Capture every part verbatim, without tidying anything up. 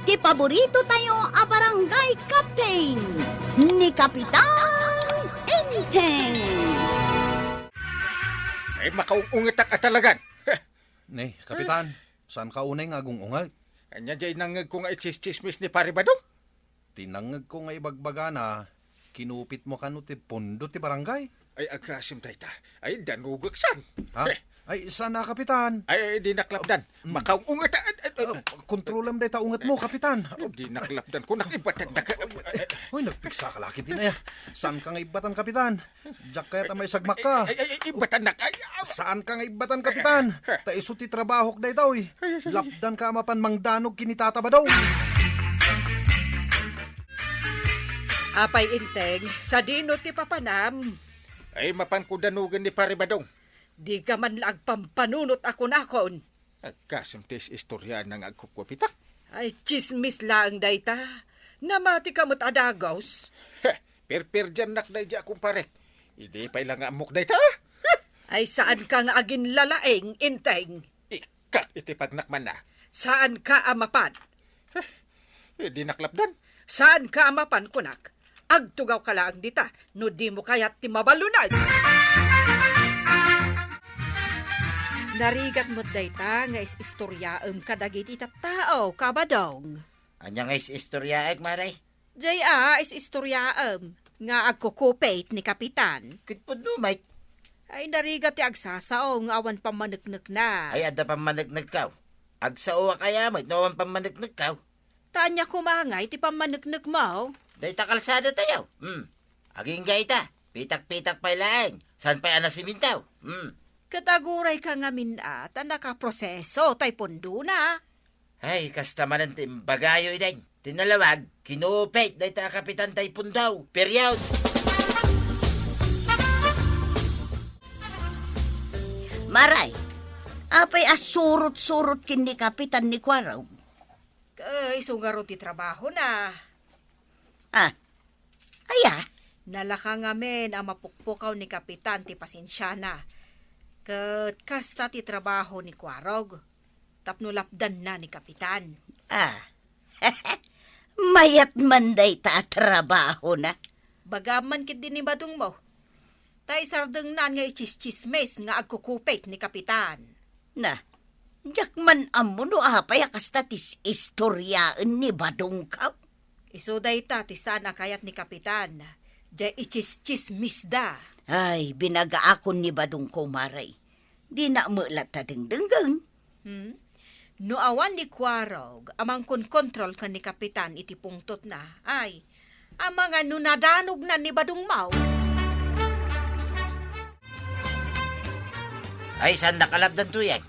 ti paborito tayo a barangay captain, ni Kapitan Enteng. Ay, makaung-ungetak a talagan. Ne, Kapitan, saan ka unay nga agung-unget? Ania diay nangngegko nga itsistsismis ni Pare Badong? Ti nangngegko nga ibagbagana, kinupitmo kano ti pundo ti barangay? Ay, agasem dayta. Ay, danugek san. Ha? Eh. Ay, sana, Kapitan. Ay, ay, dinak lapdan. Mm. Makaung-unget, ah, ah, ah, Ah, kontrolem dayta ungetmo, Kapitan. Dinak lapdan. Kunak ibatandak. Hoy, nagpiksa ka la ketdi, aya. Saan ka nga ibbatan, Kapitan? Diak kayat a maisagmak ka. Ay, ay, ay, ibatandak. Ay, ah. Saan ka nga ibbatan, Kapitan? Ta isu ti trabahok daytoy. Ay, ay, ay. Lapdan ka a mapan mangdanog ken ni Tata Badong. Apay Enteng, sadino ti papanam? Ay, mapanko danogen ni Pare Badong. Dika man la agpampanunot a kunakon. Agasem ti is-istoriaenna nga agkupkupitak. Ay, tsismis laeng dayta. Namatika met a dagus. Heh, perperdiannak daydiay a kumparek. Idi pay la nga ammok dayta. Ay, saan ka nga aginlalaing, Enteng? Ikkak iti pagnakmanna. Saan ka a mapan? Eh, dinak lapdan. Saan ka a mapan, kunak? Agtugaw ka laeng dita, no dimo kayat ti mabaluneg. Narigat met dayta nga is-istoriaem kadagiti tattao, Kabadong. Ania nga is-istoriaek, Mare? Jay a, is-istoriaem nga agkukupit ni Kapitan. Ket pudno met. Ay, narigat ti agsasao nga awan pammaneknekna. Ay, adda pammaneknekkaw. Agsao a kaya met no awan pammaneknekkaw. Ta ania koma ngay ti pammaneknekmo? Dayta kalsada tayo. Hmm. Agingga ita. Pitak-pitak pay laeng. Saan pay a nasimintaw? Hmm. Ket aguray ka ngamin a ta nakaproseso tay pundona. Ay, kasta manen ti imbagayo, Ideng. Ti nalawag, kinupit dayta a kapitan tay pundaw. Period. Maray, apay a surot-surot ken ni Kapitan ni Kuarog? Ket isu ngarud ti trabahona. Ah, aya? Nalaka ngamin a mapukpukaw ni Kapitan ti pasensiana. Ket kasta ti trabaho ni Kuarog tapno lapdanna ni Kapitan. Ah, mayat man dayta a trabahona. Bagam man ketdi ni Badongmo. Ta isardengnan nga itsistsismis nga agkukupit ni Kapitan. Na, diak man ammo no apay a kasta ti is-, istoriaen ni Badongko. Isu dayta ti saan a kayat ni Kapitan, diay itsistsismisda. Ay, binagaakon ni Badongko, Maray. Dina met latta dengdenggen. Hmm? No awan ni Kuarog a mangkonkontrol ken ni Kapitan iti pungtotna, ay, amangan no nadanognan ni Badongmo. Ay, saan nakalapdan, Tuyeng?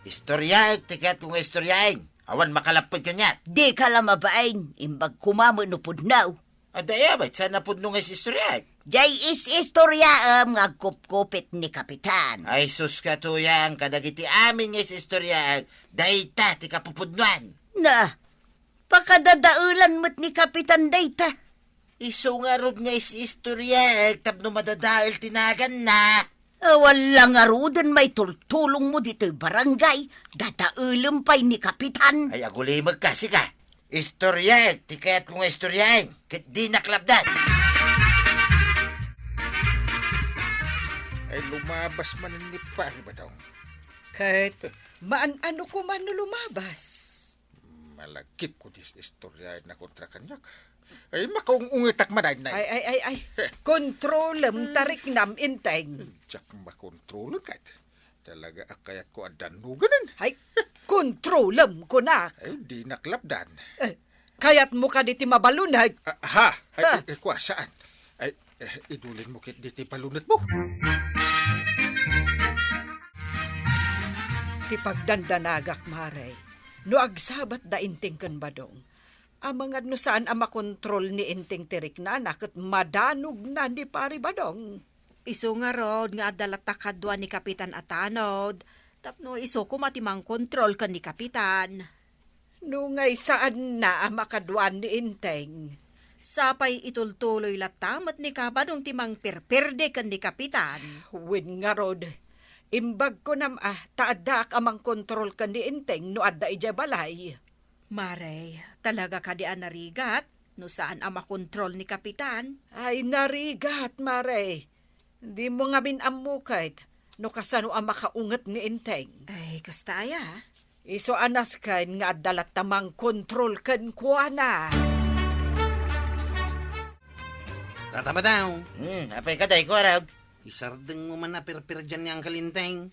Istoriaek ti kayatko nga istoriaen. Awan makalapped kaniak. Dika la mabain, imbag koma met no pudno. Adda aya met, saan a pudno nga is-istoriaek? Diay is-istoriaem nga agkupkupit ni Kapitan. Ay, sus ka, Tuyang, kadagiti amin nga is-istoriaek, dayta ti kapupudnoan. Na, pakadadaelan met ni Kapitan dayta. Isu ngarud nga is-istoriaek tapno madadael ti naganna. Awan la ngaruden maitultulongmo ditoy barangay, dadaelem pay ni Kapitan. Ay, agulimekka, sika. Istoriaek ti kayatko nga istoriaen, ket dinak lapdan. Ay, lumabas manen ni Pari Badong. Ket maan-ano koma no lumabas? Malagipko ti is-istoriaenna kontra kaniak. Ay, makaung-ungetak man, ay, nay. Ay, ay, ay, ay. Kontrolem ta riknam, Enteng. Diak makontrolon ket. Talaga a kayatko a danuganen. Ay, kontrolem, kunak. Ay, dinak lapdan. Eh, kayatmo kadi ti mabaluneg? Ah, ha? Ay, Ha? eh, eh, kua, saan? Ay, eh, idulinmo ketdi ti balunetmo. Ti pagdandanagak, Mare, no agsabat da Enteng ken Badong, amangan no saan a makontrol ni Enteng ti riknana ket madanogna ni Pari Badong. Isu ngarud nga adda latta kadua ni Kapitan a tanod, tapno isu koma ti mangkontrol ken ni Kapitan. No ngay saanna a makaduan ni Enteng. Sapay itultuloy latta met ni Kabadong ti mangperperde ken ni Kapitan. Wen ngarud, imbag kunam a ta addaak a mangkontrol ken ni Enteng no adda idiay balay. Mare, talaga kadi a narigat no saan a makontrol ni Kapitan? Ay, narigat, Mare. Dimo ngamin ammo ket no kasano a makaunget ni Enteng. Ay, kasta aya? Isu a nasken nga adda latta mangkontrol kenkuana. Tata Badaw. Hmm, apay kadi, Kuarog? Isardengmo man a perperdian ni Uncle Enteng.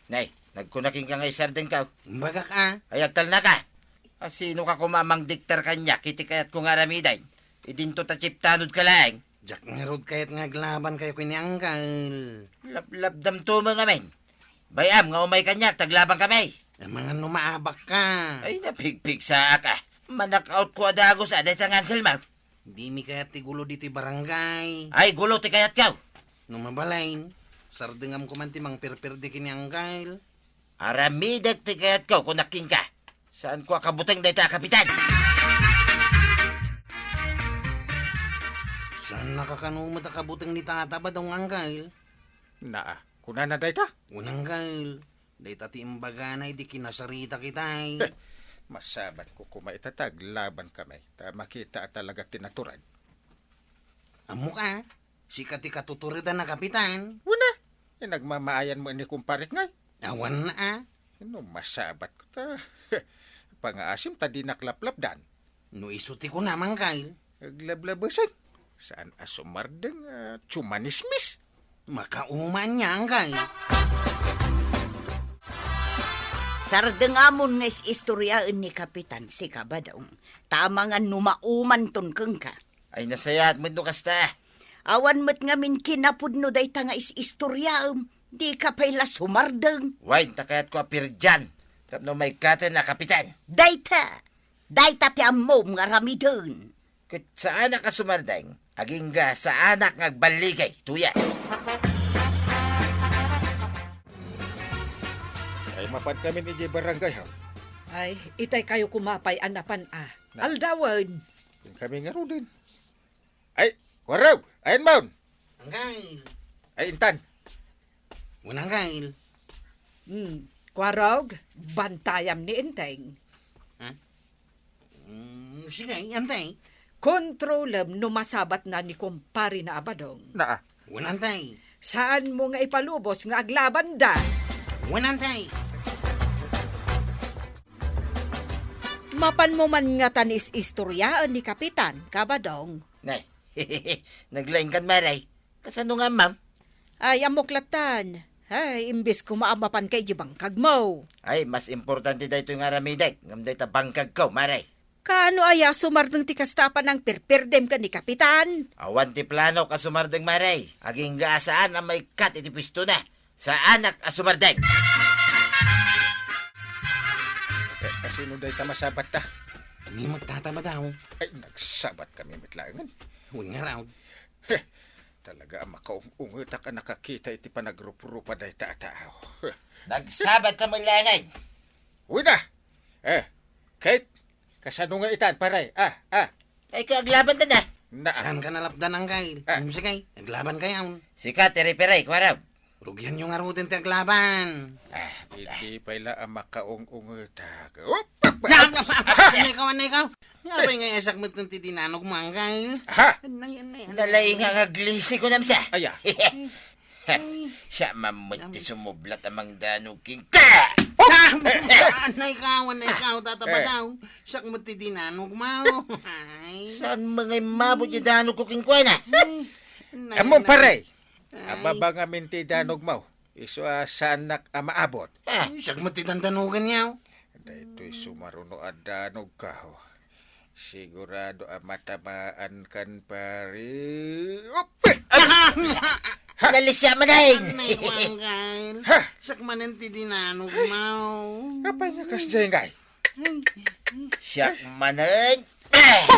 Nay, nagkunak kenka nga isardengko. Imbagak a. Ay, agtalnaka. A, sinoka koma a mangdiktar kaniak iti kayatko nga aramiden? Idinto ta chiptanodka laeng. Diak ngarud kayat nga aglabankayo ken ni Uncle. Laplabdamto met ngamin. Bay-am nga umay kaniak, ta aglabankami. Amangan no maabakka. Ay, napigpigsaak a. Manakautko a dagus a dayta nga Uncle mo. Dimi kayat ti gulo ditoy barangay. Ay, gulo ti kayatko. No mabalin, sardengamko man ti mangperperdi ken ni Uncle. Aramidek ti kayatko, kunak kenka. Saanko a kabuteng dayta a Kapitan. Saannaka kano met a kabuteng ni Tata Badong, Uncle? Naa, kunana dayta? Wen, Uncle. Dayta ti imbagana idi kinasarita kita, ay. Heh, masabatko koma ita ta aglabankami, ta makita a talaga ti natured. Ammoka, sika ti katuturedan a Kapitan. Wen a, inagmamaayanmo ni kumparek ngay. Awan a. No masabatko ta, pangaasim ta dinak laplabdan. No isu ti kunam, Uncle. Aglablabesek. Saan a sumardeng a tsumanismis? Makauma ania, Uncle. Sardengamon nga is-istoriaen ni Kapitan, sika Badong. Ta amangan no maumanton kenka. Ay, nasayaat met no kasta. Awan met ngamin kinapudno dayta nga is-istoriaem. Dika pay la sumardeng. Wen, ta kayatko a perdian. Tapno maikkaten a Kapitan. Dayta! Dayta ti ammom nga aramiden. Ket saanak a sumardeng, agingga saanak nga agballigay, tuya. Ay, mapankamin idiay barangay, haw? Ay, itay kayo koma pay a napan a. Na- Aldawen. Inkami ngaruden. Ay, Kuarog, ayan maun. Uncle. Ay, intan. Wen, Uncle. Hmm, Kuarog, bantayam ni Enteng. Ha? Mm, sige, Enteng. Kontrolem no masabatna ni kumparena a Badong. Naa. Wen, Enteng. Saanmo nga ipalubos nga aglabanda. Wen, Enteng. Mapanmo man ngata nga is-istoriaen ni Kapitan, ka Badong. Nay, naglaingkan, Mare. Kasano nga, ma'am? Ay, ammok lattan. Ay, imbes koma a mapanka idiay bangkagmo. Ay, mas importante daytoy nga aramidek ngem dayta bangkagko, Mare. Kaano aya sumardeng ti kasta a panangperperdem ken ni Kapitan? Awan ti planok a sumardeng, Mare. Agingga a saan a maikkat iti puestona. Saanak a sumardeng. Eh, asino dayta masabatta? Ni met, Tata Badaw. Ay, nagsabatkami met laengen. Wen ngarud. Heh, talaga a makaung-ungetak a nakakita iti panagruprupa dayta a tao. Heh. Nagsabatka met laengen. Wen a. Eh, Kate, kasano nga itan, pare? Ah, ah. Ay, ka aglabanta na. Naa. Saanka nalapdan, Uncle? Ah. Sige, aglabankayon. Sika ti referee, Kuarog. Rugianyo ngaruden ti aglaban. Ah, idi pay la a makaung-ungetak. Op! Nam, nam, nam, nam, ikaw, ikaw. Nga ba nga isak met ti dinanogmo, Uncle? Ha? Anay, anay, anay. Nalaing nga aglisi ko namsa. Aya. Siak man met ti sumublat a mangdanog kenka. Anay ikaw, anay ikaw, Tata Badaw. Siak met ti dinanogmo. Ay. Saan nga immabot ti danogko kenkuana? Ay, anay, anay. Ammom, pare. Ay. Ababa ngamin ti danogmo. Isu a saanak a maabot. Ah. Ay, siak met ti dandanoganyo. Daytoy sumaruno a danogko. Sigurado a matamaankan, pare. Op! Nalisia manen! Anay, Uncle. Ha? Siak manen ti dinanogmo. Apay nga kasdiay, Uncle? Siak manen.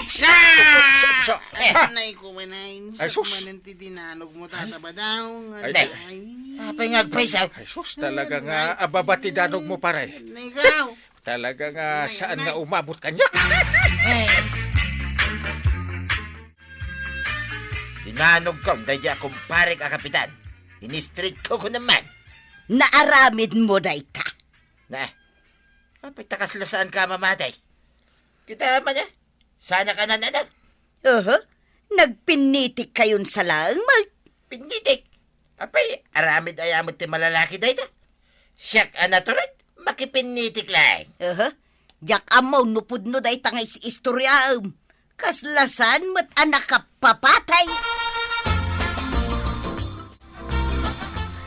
Siak! Anay ko manen. Ay, sus. Siak manen ti dinanogmo, Tata Badaw. Ay. Anay. Apay nga agpayso? Ay, sus, talaga nga ababa ti danogmo, pare. Anay, ikaw. Talaga nga saan nga umabot kaniak. Eh. Dinanogko daydi a kumparek a kapitan. Inistritko ko naman. Naaramidmo dayta. Na, apay ta kasla saanka a mamati? Kita man, eh. Sana ka nan-, ano? Aha, nagpinnitik kayon sa laeng, Mike. Pinnitik? Apay, aramid aya met ti malalaki dayta? Siak a natured, makipinnitik laeng. Aha, diak ammo no pudno dayta nga is-istoriaem. Kasla saan met a nakapapatay.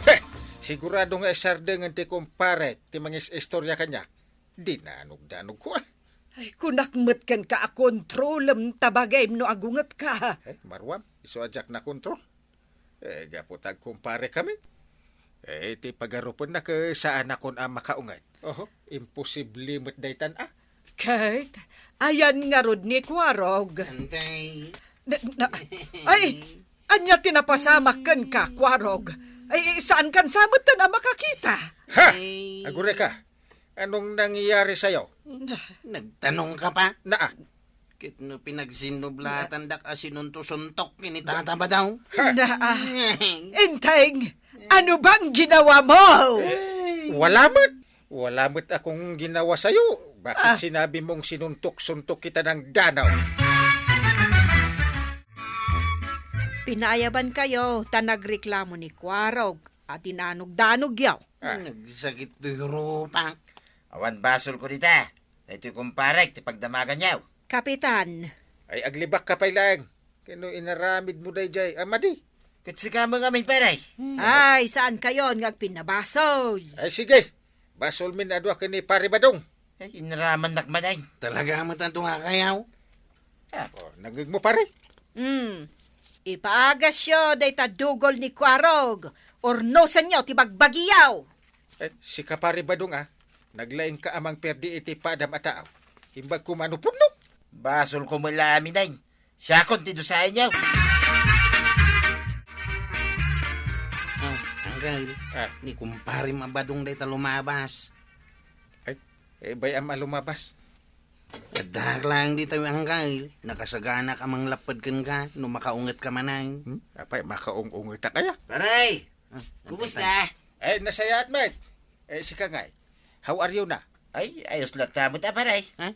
Heh! Sigurado nga isardengen ti kumparek ti mangis-istoria kaniak. Dinanogdanogko, ah. Ay, kunak met kenka a kontrolem ta bagim no agungetka. Eh, maruam, isu a diak nakontrol. Eh, gapu ta agkumpare kami. Eh, ti pagarupenna ket saanakon a makaunget. Oho, imposible met daytan, ah. Kurt, ayan ngarud ni Kwarog. Antay. Na, na, ay, ania ti napasamak kenka, Kwarog? Ay, saankan sa metten a makakita? Ha! Ay. Agurayka. Anong nangyayari sa'yo? Nagtanong ka pa? Naa. Ket no pinagsinublatandak a sinunto-suntok ken ni Tata Badong? Ha? Naa. Enteng, ano bang ginawa mo? Wala met. Wala met akong ginawa sa'yo. Bakit Ah. sinabi mong sinuntok-suntok kita ng danaw? Pinaayaban kayo ta nagreklamo ni Kwarog a dinanogdanogyo. Ah. Nagsakit toy rupak. Awan basolko dita. Daytoy kumparek ti pagdamaganyo. Kapitan. Ay, aglibakka pay laeng. Ken no inaramidmo daydiay a madi. Ket sika met ngamin, pare. Ay, saan kayon nga agpinnabasol? Ay, sige. Basolmin a dua ken ni Pare Badong. Ay, inaramannak manen. Talaga met a dua kayo? Ah. O, nangngegmo, pare? Hmm. Ipaagasyo dayta dugol ni Kwarog. Urnosenyo ti bagbagiyo. Eh, sika, Pare Badong, ah. Naglaingka a mangperdi iti padam a tao. Imbag koma no pudno. Basolko met la amin, ay. Siakon ti dusaenyo. Ah, Uncle, Ah. ni kumparem a Badong dayta lumabas. Ay, eh, bay-am a lumabas. Addaak laeng ditoy, Uncle. Nakasaganak a manglapped kenka no makaungetka manen. Hmm? Apay, makaung-ungetak aya? Pare! Ah, Kumusta? Ay, nasayaat met. Eh, sika ngay. How are you na? Ay, ayos latta met a, pare. Ha?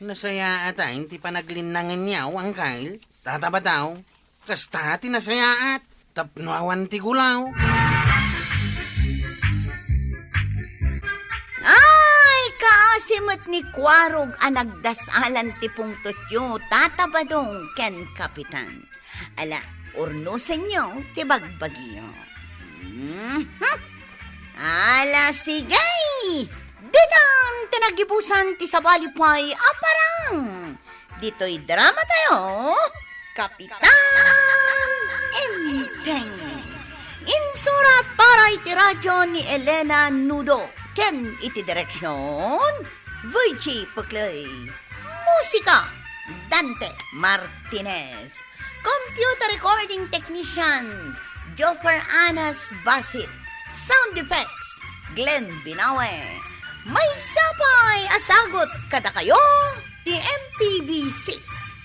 Nasayaat a ti panaglinnangenyo, Uncle. Tata Badong. Kasta ti nasayaat. Tapno awan ti gulaw. Ay, kaasi met ni Kwarog a nagdasalan ti pungtotyo, Tata Badong ken Kapitan. Ala, urnosenyo ti bagbagiyo. Mhm. Ala, sige! Ditan ti nagibusan ti sabali pay a parang. Ditoy drama tayo, Kapitan Enteng. Insurat para iti radyo ni Elena Nudo ken iti direksyon, Virgie Puclay. Musika, Dante Martinez. Computer recording technician, Joffer Anas Basit. Sound effects, Glenn Binawe. Maysa pay a sagut kadakayo ti M P B C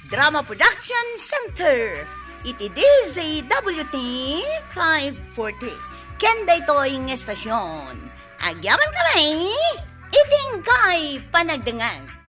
Drama Production Center iti D Z W T five forty. Ken daytoy nga estasyon, agyaman kami iti inkay panagdengngeg.